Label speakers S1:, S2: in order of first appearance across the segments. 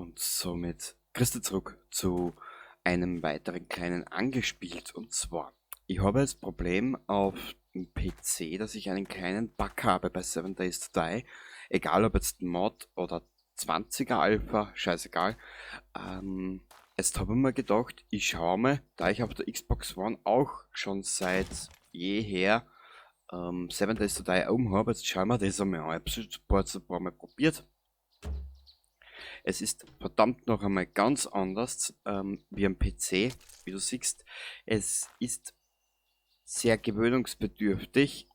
S1: Und somit grüß dich zurück zu einem weiteren kleinen Angespielt. Und zwar, ich habe das Problem auf dem PC, dass ich einen kleinen Bug habe bei 7 Days to Die. Egal ob jetzt Mod oder 20er Alpha, scheißegal. Jetzt habe ich mir gedacht, ich schaue mal, da ich auf der Xbox One auch schon seit jeher 7 Days to Die oben habe, jetzt schauen wir das einmal an. Ich habe es schon ein paar Mal probiert. Es ist verdammt noch einmal ganz anders wie am PC, wie du siehst. Es ist sehr gewöhnungsbedürftig.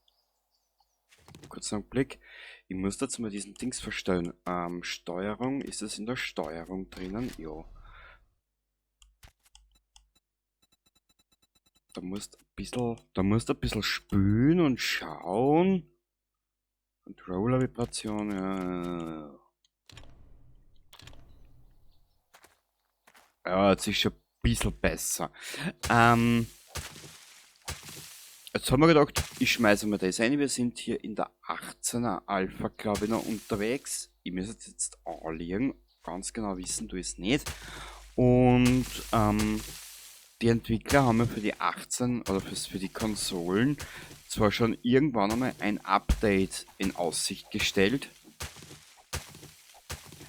S1: Kurzer Augenblick. Ich muss dazu mal diesen Dings verstellen. Steuerung, ist es in der Steuerung drinnen? Ja. Da musst ein bisschen spülen und schauen. Controller-Vibration, ja. Ja, jetzt ist schon ein bisschen besser. Jetzt haben wir gedacht, ich schmeiße mal das rein. Wir sind hier in der 18er Alpha, glaube ich, noch unterwegs. Ich muss es jetzt anlegen. Ganz genau wissen tue ich es nicht. Und die Entwickler haben ja für die 18 oder für die Konsolen zwar schon irgendwann einmal ein Update in Aussicht gestellt.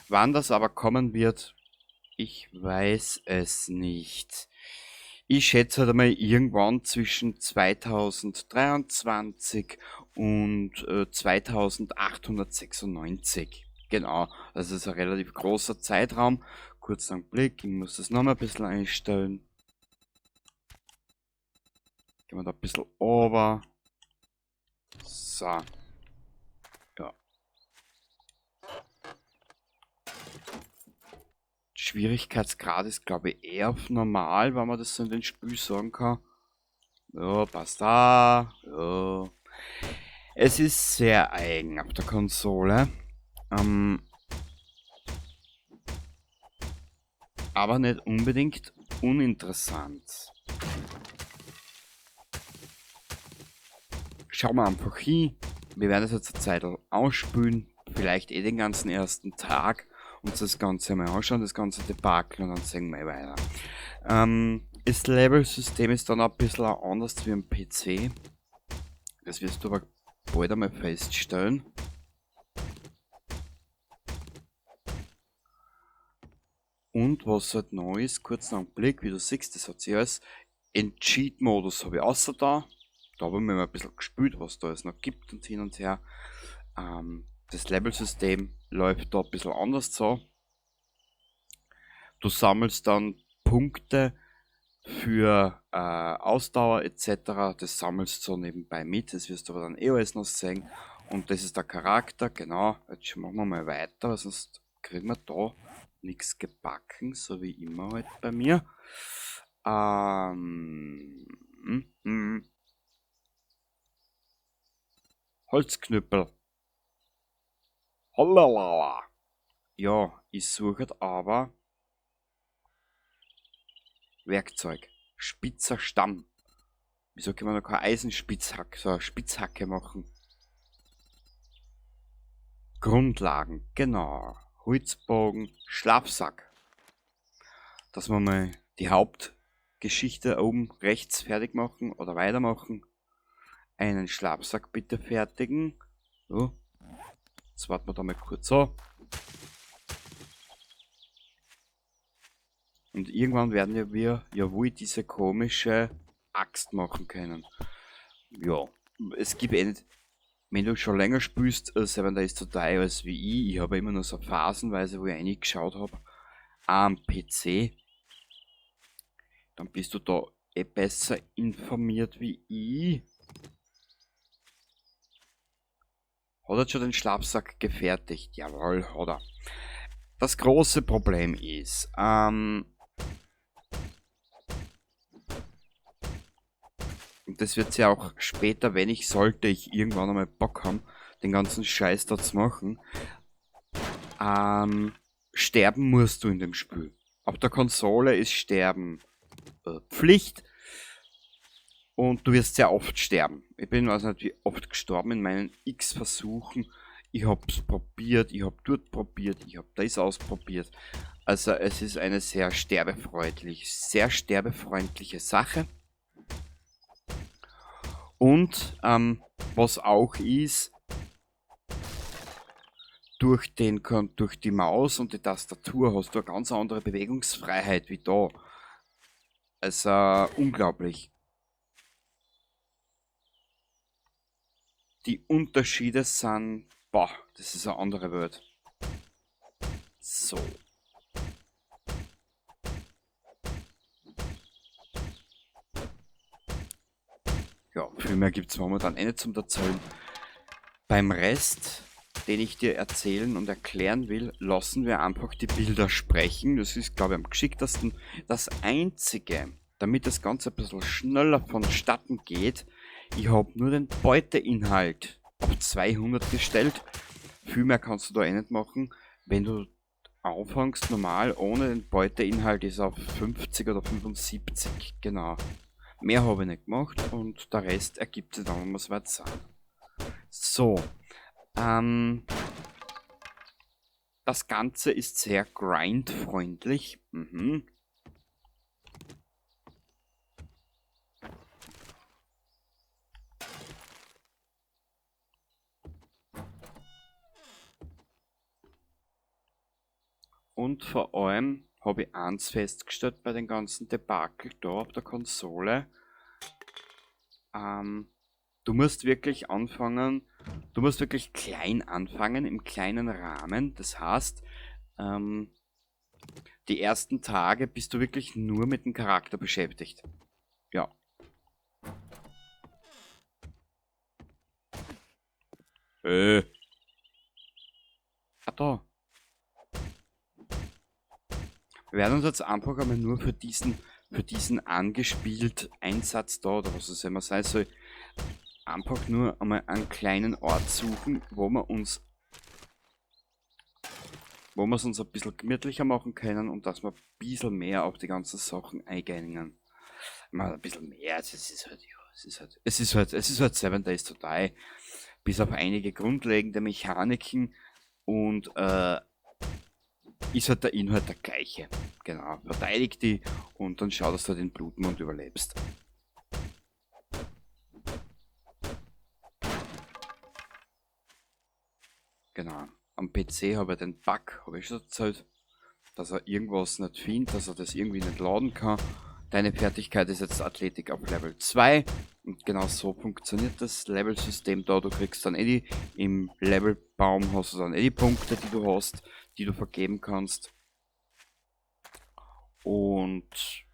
S1: Wann das aber kommen wird, ich weiß es nicht. Ich schätze halt einmal irgendwann zwischen 2023 und 2896. Genau, das ist ein relativ großer Zeitraum. Kurzer Blick, ich muss das nochmal ein bisschen einstellen. Gehen wir da ein bisschen runter. So. Ja. Schwierigkeitsgrad ist, glaube ich, eher auf normal, wenn man das so in den Spiel sagen kann. Ja, passt da. Ja. Es ist sehr eigen auf der Konsole. Aber nicht unbedingt uninteressant. Schauen wir einfach hin. Wir werden das jetzt eine Zeit ausspülen. Vielleicht eh den ganzen ersten Tag. Uns das Ganze mal anschauen, das ganze Debakel, und dann sehen wir weiter. Das Level-System ist dann ein bisschen anders wie am PC. Das wirst du aber bald einmal feststellen. Und was halt neu ist, kurz noch einen Blick, wie du siehst, das hat sich alles in Cheat-Modus habe ich außer da. Da habe ich mir mal ein bisschen gespielt, was da alles noch gibt und hin und her. Das Level-System läuft da ein bisschen anders so. Du sammelst dann Punkte für Ausdauer et cetera. Das sammelst du so nebenbei mit, das wirst du aber dann eh alles noch sehen. Und das ist der Charakter, genau. Jetzt machen wir mal weiter, weil sonst kriegen wir da nichts gebacken, so wie immer halt bei mir. Holzknüppel. Holalala. Ja, ich suche halt aber Werkzeug. Spitzer Stamm. Wieso kann man da keine Eisenspitzhacke, so eine Spitzhacke machen? Grundlagen, genau. Holzbogen, Schlafsack. Dass wir mal die Hauptgeschichte oben rechts fertig machen oder weitermachen. Einen Schlafsack bitte fertigen. So. Jetzt warten wir da mal kurz so. Und irgendwann werden ja wir ja wohl diese komische Axt machen können. Ja, es gibt eh nicht, wenn du schon länger spielst, 7 Days to Die als wie ich, ich habe immer nur so phasenweise, wo ich reingeschaut hab, am PC, dann bist du da eh besser informiert wie ich. Hat er schon den Schlafsack gefertigt? Jawohl, hat er. Das große Problem ist, und das wird ja auch später, wenn ich sollte, ich irgendwann einmal Bock haben, den ganzen Scheiß da zu machen, sterben musst du in dem Spiel. Auf der Konsole ist Sterben Pflicht. Und du wirst sehr oft sterben. Ich bin, weiß nicht, wie oft gestorben in meinen x Versuchen. Ich hab's probiert, ich hab dort probiert, ich hab das ausprobiert. Also es ist eine sehr sterbefreundliche Sache. Und was auch ist, durch die Maus und die Tastatur hast du eine ganz andere Bewegungsfreiheit wie da. Also unglaublich. Die Unterschiede sind, boah, das ist eine andere Welt. So. Ja, viel mehr gibt's momentan eh nicht zum Erzählen. Beim Rest, den ich dir erzählen und erklären will, lassen wir einfach die Bilder sprechen. Das ist, glaube ich, am geschicktesten. Das Einzige, damit das Ganze ein bisschen schneller vonstatten geht, ich hab nur den Beuteinhalt auf 200 gestellt. Viel mehr kannst du da eh nicht machen. Wenn du anfängst, normal ohne den Beuteinhalt ist auf 50 oder 75, genau. Mehr habe ich nicht gemacht und der Rest ergibt sich dann, wenn wir soweit sind. So, das Ganze ist sehr grindfreundlich. Und vor allem habe ich eins festgestellt bei den ganzen Debakel da auf der Konsole. Du musst wirklich anfangen, du musst wirklich klein anfangen, im kleinen Rahmen. Das heißt, die ersten Tage bist du wirklich nur mit dem Charakter beschäftigt. Ja. Ah, da. Wir werden uns jetzt einfach einmal nur für diesen angespielt Einsatz da, oder was es immer sein soll, einfach nur einmal einen kleinen Ort suchen, wo wir uns, wo wir es uns ein bisschen gemütlicher machen können und dass wir ein bisschen mehr auf die ganzen Sachen eingehen. Mal ein bisschen mehr, also es ist halt, ja, es ist halt, es ist halt, es ist halt 7 Days to Die, bis auf einige grundlegende Mechaniken und ist halt der Inhalt der gleiche. Genau, verteidig die und dann schau, dass du den Blutmond überlebst. Genau, am PC habe ich den Bug, habe ich schon erzählt, dass er irgendwas nicht findet, dass er das irgendwie nicht laden kann. Deine Fertigkeit ist jetzt Athletik auf Level 2 und genau so funktioniert das Level-System da. Du kriegst dann eh die, im Levelbaum hast du dann eh die Punkte, die du hast, die du vergeben kannst. Und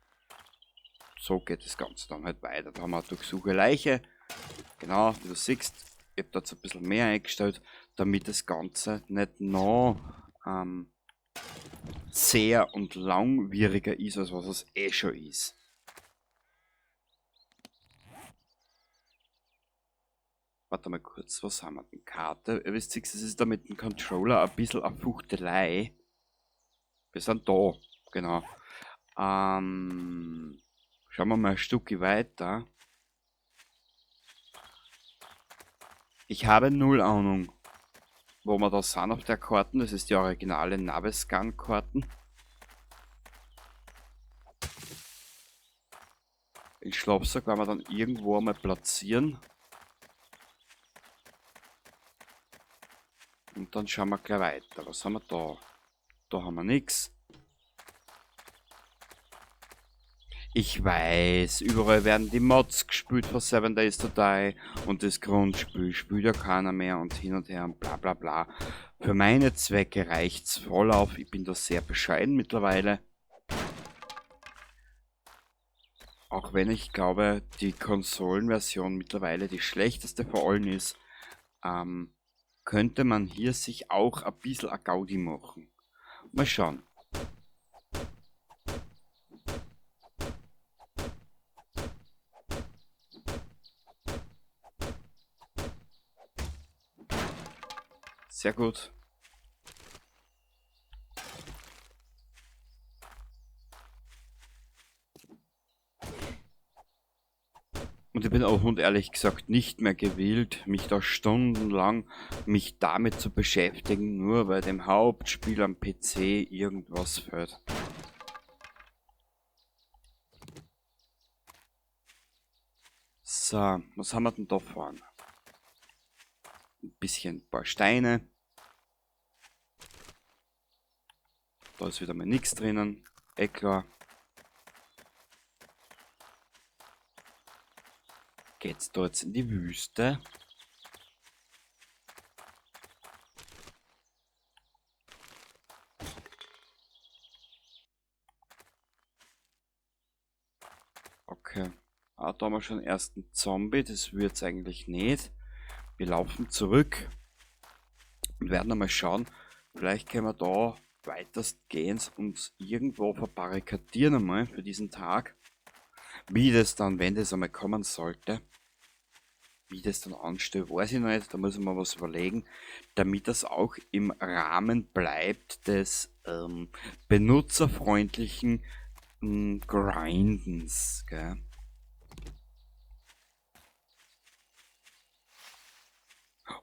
S1: so geht das Ganze dann halt weiter. Da haben wir Durchsuche Leiche. Genau, wie du siehst, ich hab da jetzt ein bisschen mehr eingestellt, damit das Ganze nicht noch zäher und langwieriger ist, als was es eh schon ist. Warte mal kurz, was haben wir denn? Karte. Ihr wisst, es ist da mit dem Controller ein bisschen eine Fuchtelei. Wir sind da, genau. Schauen wir mal ein Stück weiter. Ich habe null Ahnung, wo wir da sind auf der Karte. Das ist die originale Navezgane-Karten. Den Schlafsack werden wir dann irgendwo einmal platzieren. Und dann schauen wir gleich weiter. Was haben wir da? Da haben wir nix. Ich weiß, überall werden die Mods gespielt von 7 Days to Die und das Grundspiel spielt ja keiner mehr und hin und her und bla bla bla. Für meine Zwecke reicht's voll auf. Ich bin da sehr bescheiden mittlerweile. Auch wenn ich glaube, die Konsolenversion mittlerweile die schlechteste von allen ist, könnte man hier sich auch ein bisschen a Gaudi machen. Mal schauen. Sehr gut. Und Und ich bin auch und ehrlich gesagt nicht mehr gewillt, mich da stundenlang mich damit zu beschäftigen, nur weil dem Hauptspiel am PC irgendwas fehlt. So, was haben wir denn da vorne? Ein bisschen ein paar Steine. Da ist wieder mal nix drinnen. Eh klar. Geht's da jetzt in die Wüste? Okay. Ah, da haben wir schon den ersten Zombie. Das wird's eigentlich nicht. Wir laufen zurück und werden einmal schauen. Vielleicht können wir da weitestgehend uns irgendwo verbarrikadieren einmal für diesen Tag. Wie das dann, wenn das einmal kommen sollte, wie das dann ansteht, weiß ich noch nicht. Da muss ich mir was überlegen, damit das auch im Rahmen bleibt des benutzerfreundlichen Grindens. Gell?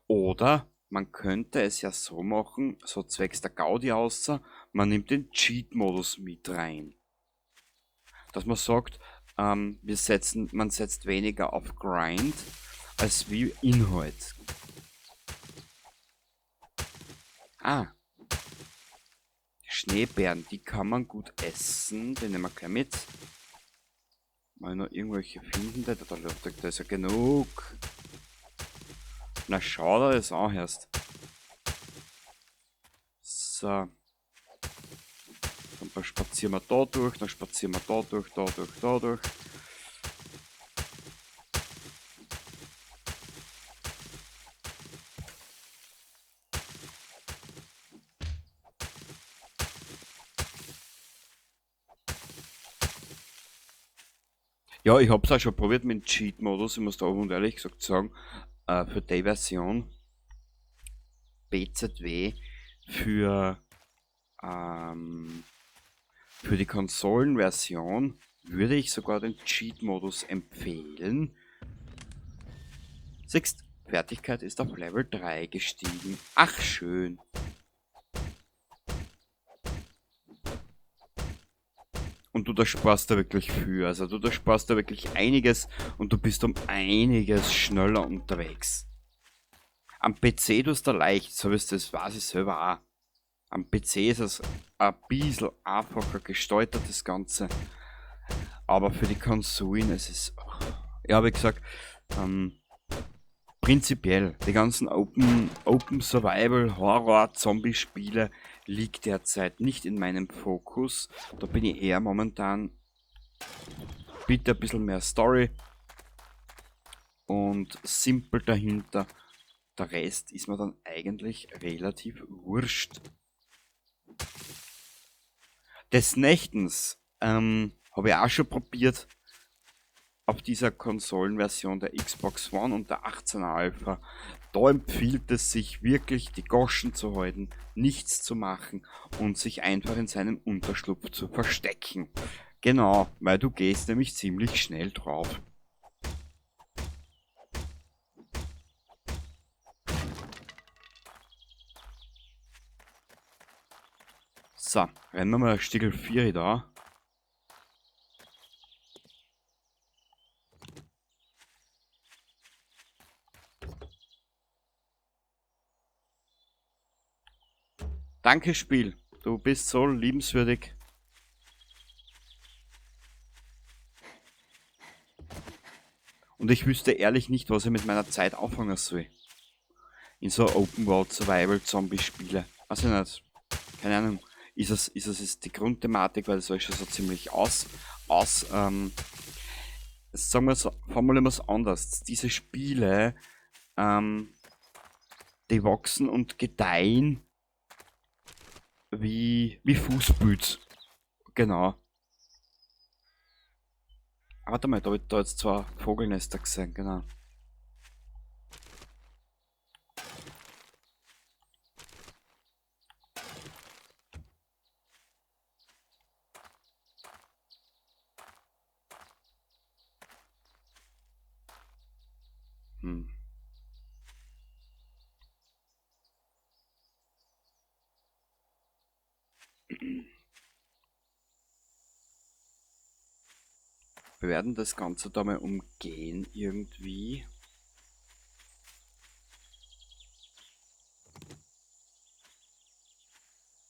S1: Oder man könnte es ja so machen, so zwecks der Gaudi außer, man nimmt den Cheat-Modus mit rein. Dass man sagt, man setzt weniger auf Grind als wie Inhalt. Ah. Schneebären, die kann man gut essen. Den nehmen wir gleich mit. Mal noch irgendwelche finden, da ist ja genug. Na schau dir das an erst. So. Dann spazieren wir da durch, dann spazieren wir da durch, da durch, da durch. Ja, ich hab's auch schon probiert mit dem Cheat-Modus, ich muss da offen und ehrlich gesagt sagen, für die Version BZW für die Konsolenversion würde ich sogar den Cheat-Modus empfehlen. Siehst, Fertigkeit ist auf Level 3 gestiegen. Ach, schön. Und du, da sparst da wirklich viel. Also du, da sparst da wirklich einiges und du bist um einiges schneller unterwegs. Am PC tust du leicht, so ist das, weiß ich selber auch. Am PC ist es ein bisschen einfacher gestaltet, das Ganze. Aber für die Konsolen, es ist... Ja, wie gesagt, prinzipiell, die ganzen Open Survival, Horror, Zombie-Spiele liegt derzeit nicht in meinem Fokus. Da bin ich eher momentan bitte ein bisschen mehr Story und simpel dahinter. Der Rest ist mir dann eigentlich relativ wurscht. Des Nächtens habe ich auch schon probiert, auf dieser Konsolenversion der Xbox One und der 18er Alpha. Da empfiehlt es sich wirklich, die Goschen zu halten, nichts zu machen und sich einfach in seinem Unterschlupf zu verstecken. Genau, weil du gehst nämlich ziemlich schnell drauf. So, rennen wir mal ein Stückel 4 da. Danke, Spiel. Du bist so liebenswürdig. Und ich wüsste ehrlich nicht, was ich mit meiner Zeit anfangen soll. In so Open World Survival Zombie Spiele. Weiß ich nicht. Keine Ahnung. Ist es ist die Grundthematik, weil das ist schon so ziemlich aus, sagen wir so, formulieren wir es anders. Diese Spiele, die wachsen und gedeihen wie Fußpilz. Genau. Ah, warte mal, da hab ich da jetzt zwei Vogelnester gesehen, genau. Wir werden das Ganze da mal umgehen irgendwie.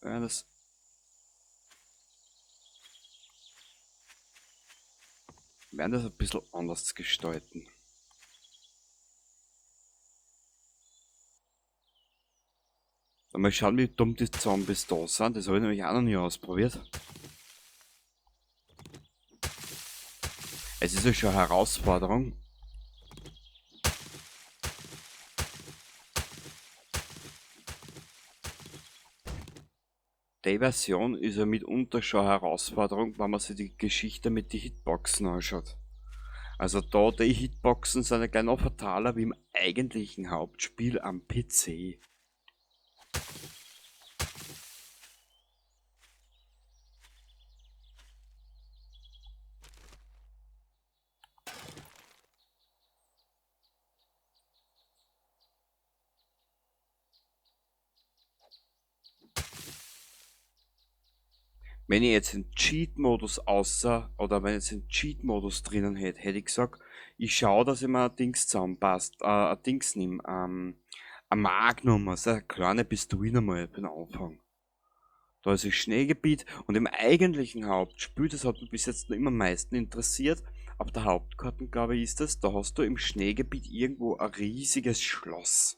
S1: Wir werden das ein bisschen anders gestalten. Mal schauen, wie dumm die Zombies da sind. Das habe ich nämlich auch noch nie ausprobiert. Es ist ja schon eine Herausforderung. Die Version ist ja mitunter schon eine Herausforderung, wenn man sich die Geschichte mit den Hitboxen anschaut. Also da, die Hitboxen sind ja gleich noch fataler wie im eigentlichen Hauptspiel am PC. Wenn ich jetzt den Cheat-Modus außer, oder wenn ich jetzt den Cheat-Modus drinnen hätte, hätte ich gesagt, ich schau, dass ich mir ein Dings zusammenpasst, ein Dings nimm, ein Magnum, also eine kleine Pistole mal für den Anfang. Da ist das Schneegebiet und im eigentlichen Hauptspiel, das hat mich bis jetzt noch immer am meisten interessiert, auf der Hauptkarte, glaube ich, ist das, da hast du im Schneegebiet irgendwo ein riesiges Schloss.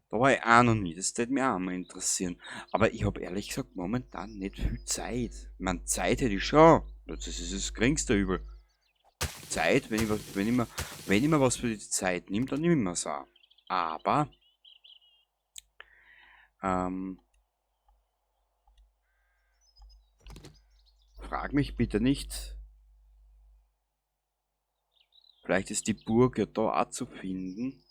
S1: Da war ich auch noch nie, das würde mich auch mal interessieren. Aber ich hab ehrlich gesagt momentan nicht viel Zeit. Ich mein, Zeit hätte ich schon. Das ist das geringste Übel. Zeit, wenn ich mir was für die Zeit nehme, dann nehme ich mir's auch. Aber, frag mich bitte nicht. Vielleicht ist die Burg ja da auch zu finden.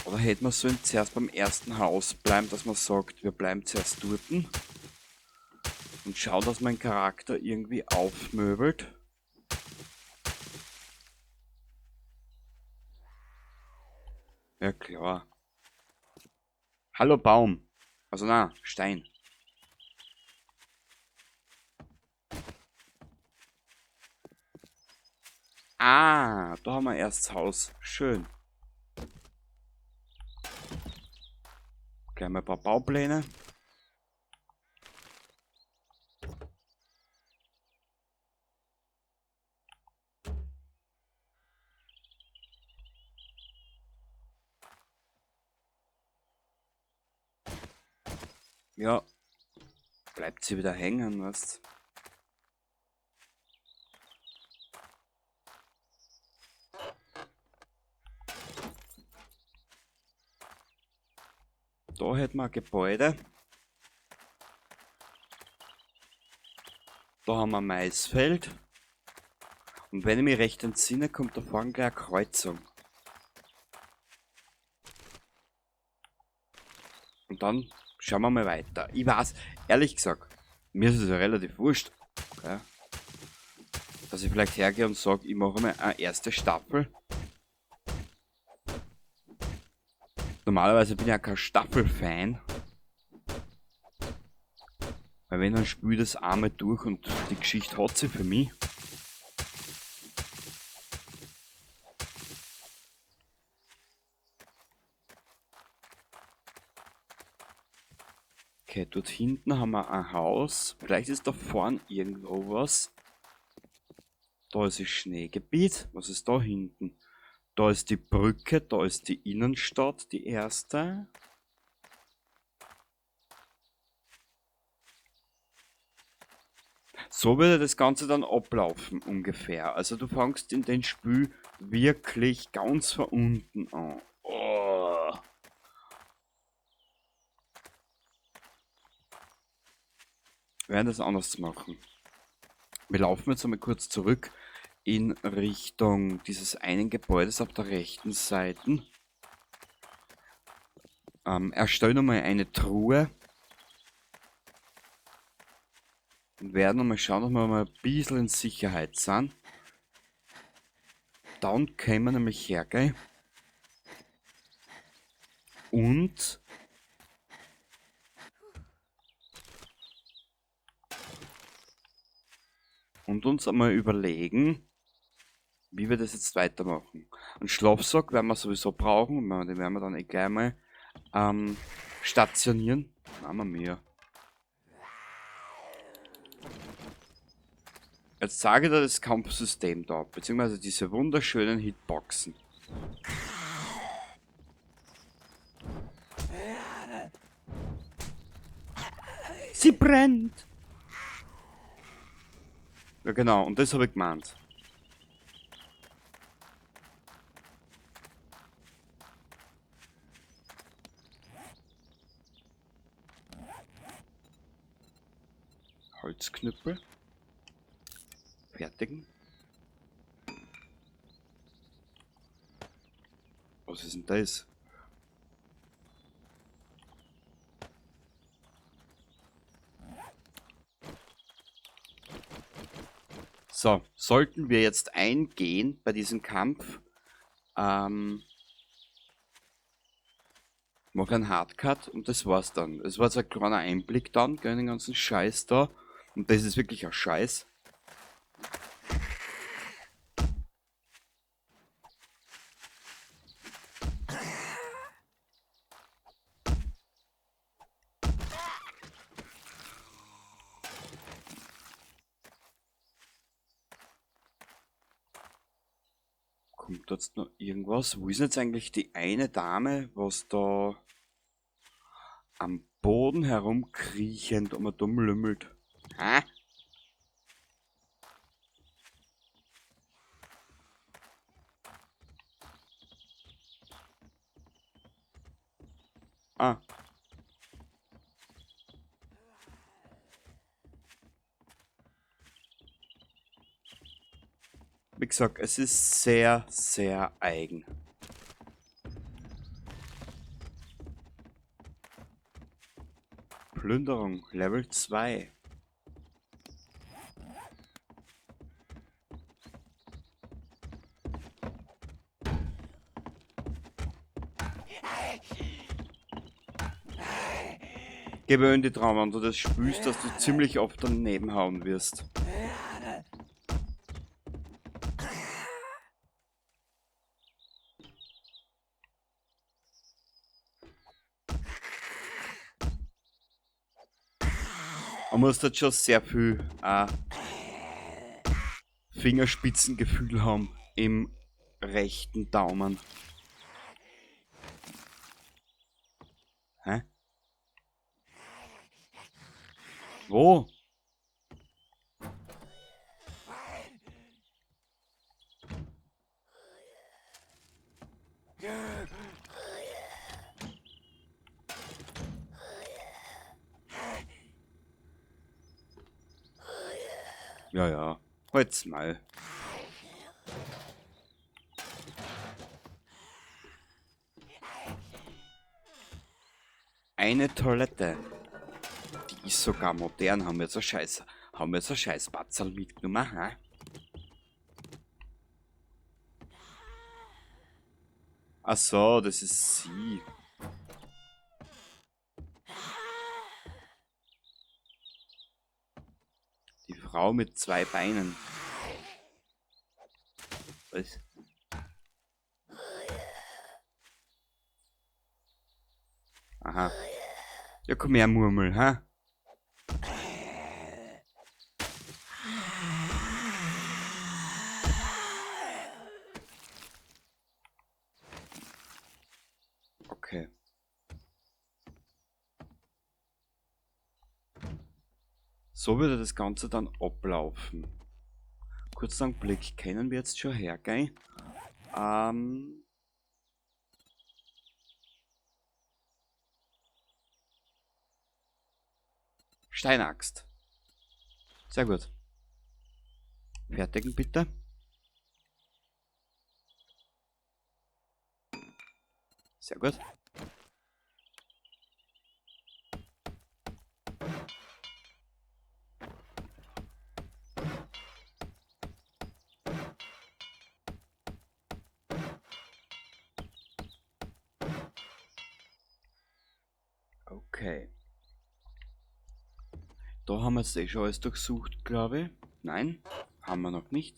S1: Oder hätte man sollen zuerst beim ersten Haus bleiben, dass man sagt, wir bleiben zuerst dort und schauen, dass mein Charakter irgendwie aufmöbelt. Ja klar. Hallo Baum. Also na, Stein. Ah, da haben wir erst das Haus. Schön. Gleich mal ein paar Baupläne. Ja, bleibt sie wieder hängen, was? Da hätten wir ein Gebäude. Da haben wir ein Maisfeld. Und wenn ich mich recht entsinne, kommt da vorne gleich eine Kreuzung. Und dann schauen wir mal weiter. Ich weiß, ehrlich gesagt, mir ist es ja relativ wurscht, okay, dass ich vielleicht hergehe und sag, ich mache mal eine erste Staffel. Normalerweise bin ich ja kein Staffel-Fan. Weil wenn, dann spül ich das einmal durch und die Geschichte hat sie für mich. Okay, dort hinten haben wir ein Haus. Vielleicht ist da vorn irgendwo was. Da ist das Schneegebiet. Was ist da hinten? Da ist die Brücke, da ist die Innenstadt, die erste. So würde das Ganze dann ablaufen ungefähr. Also du fängst in den Spiel wirklich ganz von unten an. Oh. Wir werden das anders machen. Wir laufen jetzt einmal kurz zurück in Richtung dieses einen Gebäudes auf der rechten Seite. Erstelle nochmal eine Truhe. Und werden mal schauen, dass wir mal ein bisschen in Sicherheit sind. Dann können wir nämlich hergehen. Und uns einmal überlegen, wie wir das jetzt weitermachen. Einen Schlafsack werden wir sowieso brauchen, den werden wir dann eh gleich mal stationieren. Mama mia. Jetzt zeige ich dir das Kampfsystem da, beziehungsweise diese wunderschönen Hitboxen. Sie brennt! Ja genau, und das habe ich gemeint. Holzknüppel. Fertigen. Was ist denn das? So, sollten wir jetzt eingehen bei diesem Kampf, mache einen Hardcut und das war's dann. Es war so ein kleiner Einblick dann, gell, den ganzen Scheiß da. Und das ist wirklich ein Scheiß. Kommt jetzt noch irgendwas? Wo ist jetzt eigentlich die eine Dame, was da am Boden herumkriechend und dumm lümmelt? Hä? Ah. Wie gesagt, es ist sehr, sehr eigen. Plünderung, Level 2. Gewöhn dich dran, wenn du das spürst, dass du ziemlich oft daneben hauen wirst. Man muss da schon sehr viel Fingerspitzengefühl haben im rechten Daumen. Hä? Wo? Ja, ja. Halt's mal. Eine Toilette. Die ist sogar modern. Haben wir jetzt ein scheiß Batzerl mitgenommen, hä? Ach so, das ist sie. Die Frau mit 2 Beinen. Was? Aha. Ja, komm her, Murmel, ha? Okay. So würde das Ganze dann ablaufen. Kurz einen Blick, können wir jetzt schon hergehen? Steinaxt. Sehr gut. Fertigen bitte. Sehr gut. Okay. Da haben wir jetzt eh schon alles durchsucht, glaube ich. Nein, haben wir noch nicht.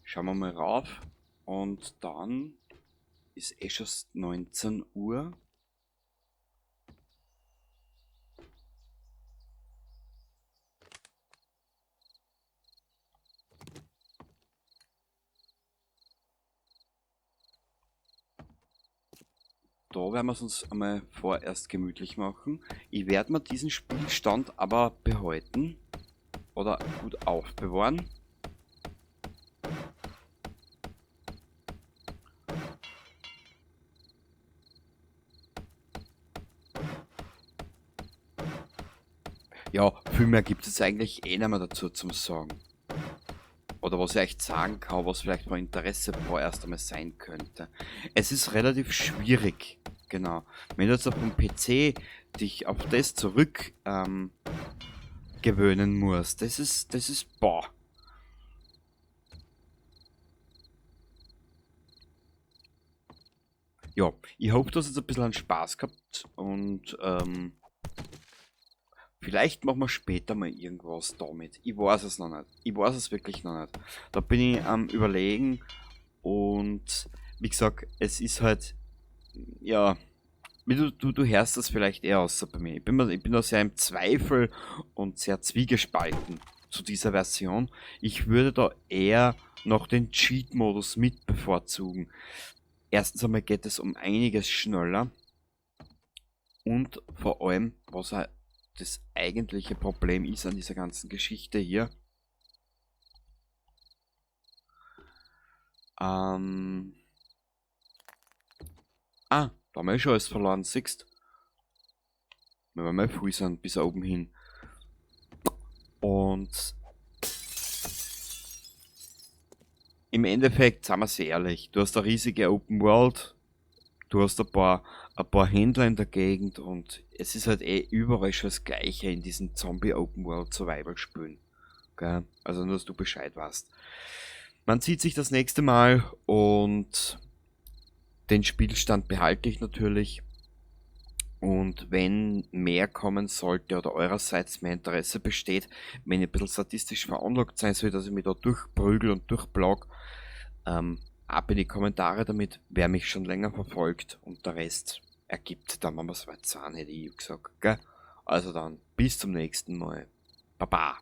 S1: Schauen wir mal rauf. Und dann ist eh schon 19 Uhr. Da werden wir es uns einmal vorerst gemütlich machen. Ich werde mir diesen Spielstand aber behalten oder gut aufbewahren. Ja, viel mehr gibt es eigentlich eh nicht mehr dazu zum Sagen. Oder was ich euch sagen kann, was vielleicht von Interesse vorerst einmal sein könnte. Es ist relativ schwierig, genau. Wenn du jetzt auf dem PC dich auf das zurück gewöhnen musst, das ist, boah. Ja, ich hoffe, du hast jetzt ein bisschen Spaß gehabt und vielleicht machen wir später mal irgendwas damit. Ich weiß es noch nicht. Ich weiß es wirklich noch nicht. Da bin ich am Überlegen und wie gesagt, es ist halt, ja, wie du hörst das vielleicht eher außer bei mir. Ich bin da sehr im Zweifel und sehr zwiegespalten zu dieser Version. Ich würde da eher noch den Cheat-Modus mit bevorzugen. Erstens einmal geht es um einiges schneller und vor allem, was auch das eigentliche Problem ist an dieser ganzen Geschichte hier. Da haben wir eh schon alles verloren, siehst. Wenn wir mal früh sind, bis oben hin. Und im Endeffekt, sind wir sehr ehrlich, du hast eine riesige Open World, du hast ein paar Händler in der Gegend und es ist halt eh überall schon das Gleiche in diesen Zombie Open World Survival Spielen. Gell? Also nur, dass du Bescheid weißt. Man sieht sich das nächste Mal und den Spielstand behalte ich natürlich. Und wenn mehr kommen sollte oder eurerseits mehr Interesse besteht, wenn ich ein bisschen statistisch veranlagt sein soll, dass ich mich da durchprügel und durchplag, ab in die Kommentare damit, wer mich schon länger verfolgt und der Rest ergibt dann, wenn wir's weit sind, hätte ich gesagt, gell? Also dann, bis zum nächsten Mal. Baba!